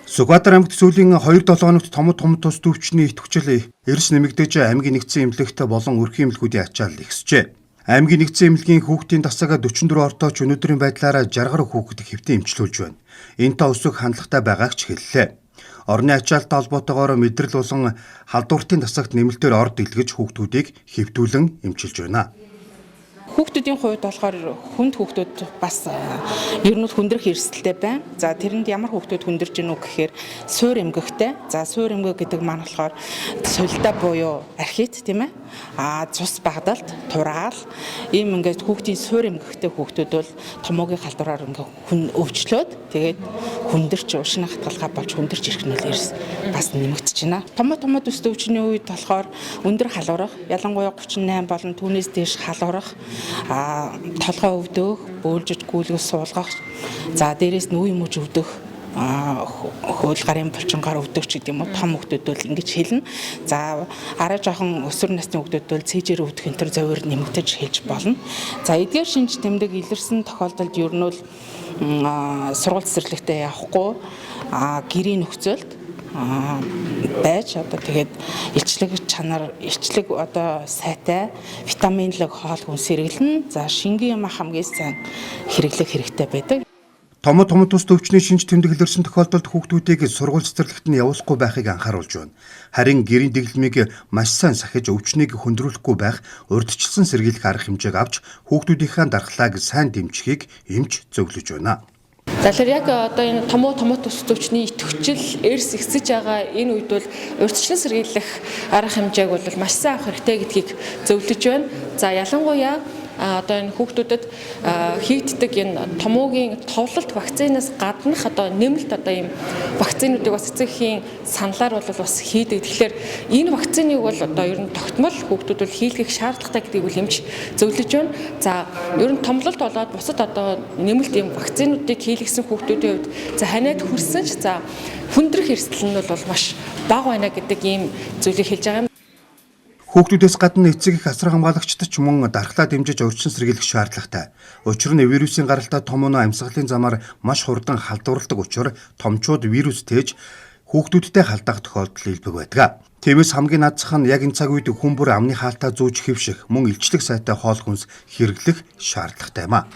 Сүхбаатар аймагт сүүлийн 2-7 хоногт томод том тус төвчний идэвхжил эрс нэмэгдэж, аймгийн нэгдсэн эмнэлэгт болон өрхийн эмнэлгүүдийн ачаал ихсжээ. Аймгийн нэгдсэн эмнэлгийн хүүхдийн тасаг 44 ортооч өнөөдрийн байдлаараа 60 гаруй хүүхэд хэвтэн эмчлүүлж байна. Энэ тоо өсөх хандлагатай байгааг ч хэллээ. Орны ачаалтай холбоотойгоор мэдрэл болон халдвартын тасагт нэмэлтээр ор дэлгэж, хүүхдүүдийг хэвтүүлэн эмчилж байна. Хүүхдүүдийн хувьд болохоор хүнд хүүхдүүд бас ер нь хүндрэх эрсдэлтэй байна. За, тэрэнд ямар хүүхдүүд хүндэрж гинүү гэхээр суур эмгэгтэй. За, суур эмгэг гэдэг маань болохоор сулдаа буюу архит, тийм ээ. А цус багадалт, тураал, ийм ингээд хүүхдийн суур эмгэгтэй хүүхдүүд бол томоогийн халдвараар ингээд хүн өвчлөөд, тэгээд хүндэрч, уушны хатгалгаа болж хүндэрч ирэх нь эрс бас нэмэгдэж байна. Томоо томоо төс төвчний үед болохоор өндөр халуурах, ялангуяа 38 болон түүнээс дээш халуурах, толгой өвдөх, бөөлжиж гүйлгэж суулгах, за, дээрээс нь үе мөж өвдөх, хөл гарын булчингаар өвдөх ч гэдэг юм уу, том хүүхдүүд бол ингэж хэлнэ. За, арай жоохон өсвөр насны хүүхдүүд бол цээжээр өвдөх энэ төр зовир нэмэгдэж хэлж болно. За, эдгээр шинж тэмдэг илэрсэн тохиолдолд ер нь бол сургууль цэцэрлэгтээ явахгүй, гэрийн нөхцөлд байж, одоо тэгээд илчлэг чанар, илчлэг одоо сайтай витаминлаг хоол хүнс хэрэглэн, за, шингэн юм хамгийн сайн хэрэглэх хэрэгтэй байдаг. Томод томод тус төвчний шинж тэмдэг илэрсэн тохиолдолд хүүхдүүдийг сургууль цэцэрлэгт нь явуулахгүй байхыг анхааруулж байна. Харин гэрийн дэглэмийг маш сайн сахиж, өвчнийг хүндрүүлэхгүй байх, урьдчилсан сэргийлэх арга хэмжээг авч хүүхдүүдийнхээ дархлааг сайн дэмжихийг эмч зөвлөж байна. За, тэгэхээр яг одоо энэ томуу томот төс төвчний идэвхжил эрс ихсэж байгаа энэ үед бол урьдчилан сэргийлэх арга хэмжээг бол маш сайн авах хэрэгтэй гэдгийг зөвлөж байна. За, ялангуяа одоо энэ хүүхдүүдэд хийгддэг энэ томуугийн товлолт вакцинаас гаднах одоо нэмэлт одоо ийм вакцинуудыг бас эцэг эхийн саналаар бол бас хийдэг. Тэгэхээр энэ вакциныг бол одоо ер нь тогтмол хүүхдүүд бол хийлгэх шаардлагатай гэдгийг бол эмч зөвлөж байна. За, ер нь томлолт болоод бусад одоо нэмэлт ийм вакцинуудыг хийлгэсэн хүүхдүүдийн хувьд, за, ханиад хүрсэн ч, за, хүндрэх эрсдэл нь бол маш бага байна гэдэг ийм зүйлийг хэлж байгаа юм. Хүүхдүүдээс гадна эцэг эх, асран хамгаалагчид ч мөн дархлаа дэмжиж урьдчилан сэргийлэх шаардлагатай. Учир нь вирусын гаралтай томооно амьсгалын замаар маш хурдан халдварладаг учир томчууд вирус тээж хүүхдүүдтэй халдах тохиолдол элбэг байдаг. Тиймээс хамгийн наадсах нь яг энэ цаг үед хүн бүр амны хаалтаа зүүж хэвших, мөн илчлэг сайтай хоол хүнс хэрэглэх шаардлагатай юм а.